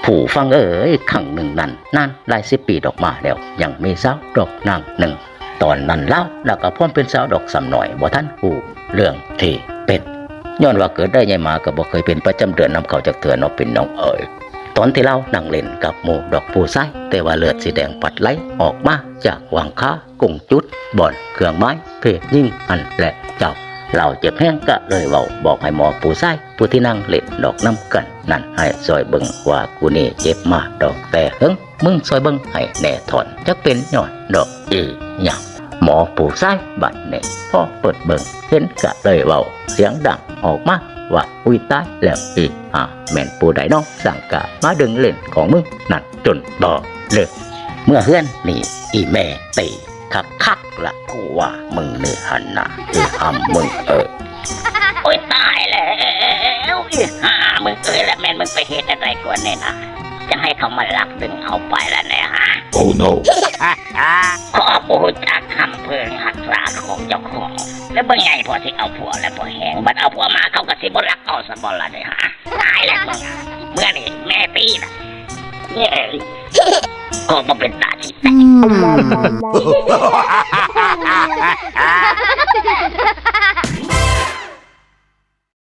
ຜູ້ຟັງເອີຍ, ຄັ້ງໜຶ່ງນັ້ນ ນານຫຼາຍສິບປີດອກມາແລ້ວ ຍັງມີສາວດອກນາງໜຶ່ງ. ຕອນນັ້ນລາວລະກະພວມເປັນສາວດອກສ່ຳນ້ອຍ ບໍ່ທັນຮູ້ເລື່ອງທີ່ເປັນ. ຍ້ອນວ່າເກີດໄດ້ໃຫຍ່ມາກະບໍ່ເຄີຍເປັນປະຈຳເດືອນນຳເຂົາຈັກເທື່ອເນາະພີ່ນ້ອງເອີຍ. ຕອນທີ່ລາວນັ່ງຫຼິ້ນກັບໝູ່ດອກຜູ້ຊາຍ, ແຕ່ວ່າເລືອດສີແດງພັດໄຫຼອອກມາຈາກຫວ່າງຂາ ກົງຈຸດ ບ່ອນເຄື່ອງໝາຍເພດຍິງຫັ້ນແຫຼະເຈົ້າ. ລາວເຈັບແຮງກະເລີຍເວົ້າບອກໃຫ້ໝໍຜູ້ຊາຍ ຜູ້ທີ່ນັ່ງຫຼິ້ນດອກນຳກັນນັ້ນ ໃຫ້ຊ່ອຍເບິ່ງວ່າກູນີ້ເຈັບມາດອກແຕ່ເຫິງ, ມຶງຊ່ອຍເບິ່ງໃຫ້ແນ່ທ່ອນ ຈັກເປັນຍ້ອນດອກອີຫຍັງ. ໝໍຜູ້ຊາຍບາດນີ້ພໍເປີດເບິ່ງເຫັນກະເລີຍເວົ້າສຽງດັງອອກມາວ່າ ອຸຍຕາຍແລ້ວ ອີຫ່າແມ່ນຜູ້ໃດນໍ ສັງກະມາດຶງຫຼິ້ນຂອງມຶງນັ້ນຈົນບໍ່ເລີກ. ເມືອເຮືອນນີ້ອີແມ່ຕີຄັກໆລະ ກູວ່າມຶງນີ້ຫັ້ນນະ ອີຫ່າມຶງເອີຍ. ໂອ້ຍຕາຍແລ້ວ ອີຫ່າມຶງເອີຍ ລະແມ່ນມຶງໄປເຮັດອັນໃດກ່ອນນີ້ນະ ຈັ່ງໃຫ້ເຂົາມາລັກດຶງເອົາໄປລະແນ່ຫາ? Oh no. ພໍ່ບໍ່ຮູ້ຈັກຄຳເພິ່ງຮັກສາຂອງເຈົ້າຂອງ ແລ້ວເບິ່ງໃຫຍ່ພໍຊິເອົາຜົວແລ້ວພໍແຮງ ບັດເອົາຜົວມາເຂົາກະຊິບໍ່ລັກເອົາຊະບໍ່ລະເດ້ຫາ? ຕາຍແລ້ວມຶງ ເມືອນີ້ແມ່ຕີລະ. ເອີຍ ກໍບໍ່ເປັນຕາຊິແຕກ.